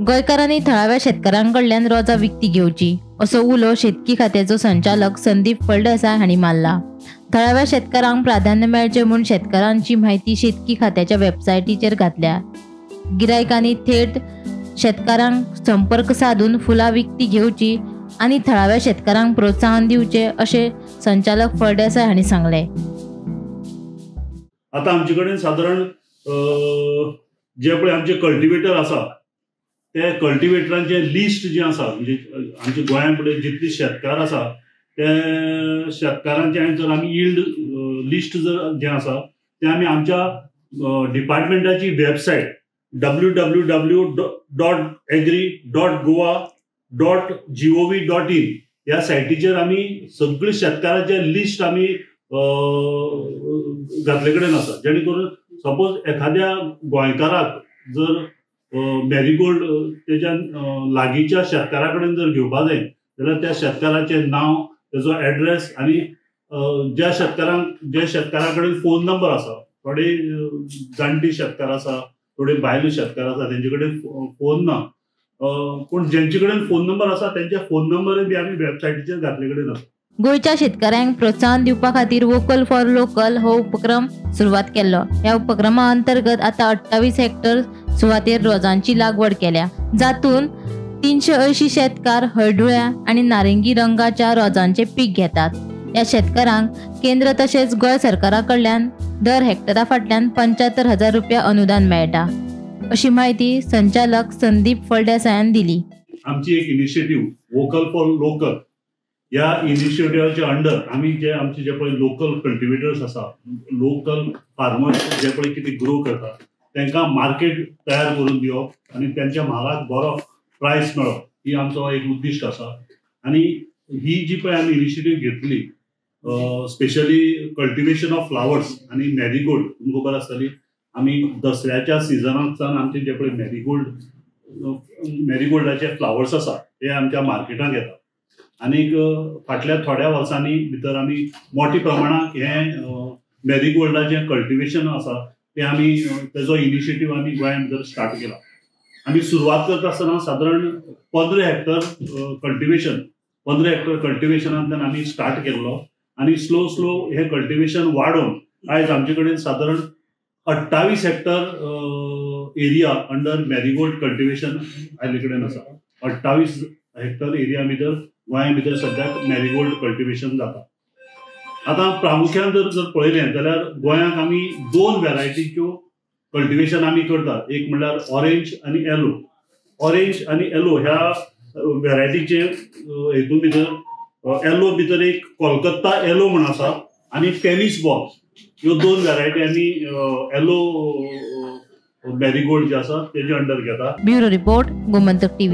गोंयकारांनी थळाव्या शेतकारां कडल्यान रोजां विकती घेवची असो उलो शेतकी खात्याचो संचालक संदीप फळदेसाय हांणी मारला. थळाव्या शेतकारांक प्राधान्य मेळचें म्हूण शेतकारांची म्हायती शेतकी खात्याच्या वेबसायटीचेर घातल्या. गिरायकांनी थेट शेतकारांक संपर्क साधून फुलां विकती घेवची आनी थळाव्या शेतकारांक प्रोत्साहन दिवचें अशें संचालक फळदेसाय हांणी सांगलें. आता आमचे कडेन सादारण जे पळय आमचे कल्टिवेटर आसा ते कल्टिवेटरांचे लिस्ट जे आसा, म्हणजे आमच्या गोंया पळय जितले शेतकार आसा ते शेतकारांचे जर आमी यील्ड लिस्ट जर जें आसा तें आमी आमच्या डिपार्टमेंटाची वेबसायट www.agri.goa.gov.in ह्या सायटीचेर आमी सगळे शेतकारांचे लिस्ट आमी घातले कडेन आसा, जेणे करून सपोज एखाद्या गोंयकाराक जर मॅरीगोल्ड तेच्या लागींच्या शेतकारा कडेन जर घेवपा जाय जाल्यार त्या शेतकाराचें नांव, तेजो एड्रेस आनी ज्या शेतकारा कडेन फोन नंबर आसा, थोडे जाणटी शेतकार आसा, थोडे बायलो शेतकार आसा तेंचे कडेन फोन ना, पूण जेंचे कडेन फोन नंबर आसा तेंचे फोन नंबरय बी आमी वेबसायटीचेर घातले कडेन आसा. गोंयच्या शेतकारांक प्रोत्साहन दिवपा खातीर वोकल फॉर लोकल हो उपक्रम सुरवात केल्लो. ह्या उपक्रमा अंतर्गत आतां 28 हेक्टर सुवातेर रोजांची लागवड केल्या, जातून 380 शेतकार हळडुळ्या आनी नारंगी रंगाच्या रोजांचे पीक घेतात. ह्या शेतकारांक केंद्र तशेंच गोंय सरकारा कडल्यान दर हेक्टरा फाटल्यान 75,000 रुपया अनुदान मेळटा अशी म्हायती संचालक संदीप फळदेसायान दिली. आमची एक इनिशिएटीव वोकल फॉर लोकल ह्या इनिशिएटिवाच्या अंडर आमी जे आमचे जे पळय लोकल कल्टिवेटर्स आसा, लोकल फार्मर्स जे पळय कितें ग्रो करतात तांकां मार्केट तयार करून दिवप आनी तेंच्या म्हालाक बरो प्रायस मेळप ही आमचो एक उद्दिश्ट आसा. आनी ही जी पळय आमी इनिशिएटीव घेतली स्पेशली कल्टिवेशन ऑफ फ्लावर्स आनी मॅरीगोल्ड, तुमकां खबर आसतली आमी दसऱ्याच्या सिजनाक सावन आमचे जे पळय मॅरीगोल्डाचे फ्लावर्स आसा ते आमच्या मार्केटाक येता आनीक फाटल्या थोड्या वर्सांनी भितर आमी मोठ्या प्रमाणात हें मॅरीगोल्डाचें कल्टिवेशन आसा तें आमी तेजो इनिशिएटीव आमी गोंया भितर स्टार्ट केला. आमी सुरवात करता आसतना सादारण 15 हेक्टर कल्टिवेशन, 15 हेक्टर कल्टिवेशनांतल्यान आमी स्टार्ट केल्लो आनी स्लो स्लो हें कल्टिवेशन वाडोवन आयज आमचे कडेन सादारण 28 hectare area under marigold cultivation आयले कडेन आसा. 28 हेक्टर एरिया भितर गोंया भितर सद्याक मॅरीगोल्ड कल्टिवेशन जाता. आतां प्रामुख्यान जर पळयलें जाल्यार गोंयांत आमी 2 व्हेरायटीच्यो कल्टिवेशन आमी करतात. एक म्हणल्यार ऑरेंज आनी येलो. ऑरेंज आनी येलो ह्या व्हेरायटीचे हेतून भितर येलो भितर एक कोलकत्ता येलो म्हण आसा आनी टेनीस बॉल, ह्यो 2 व्हेरायटी आमी येलो मॅरीगोल्ड जे आसा तेजे अंडर घेता. Bureau report, Gomantak TV.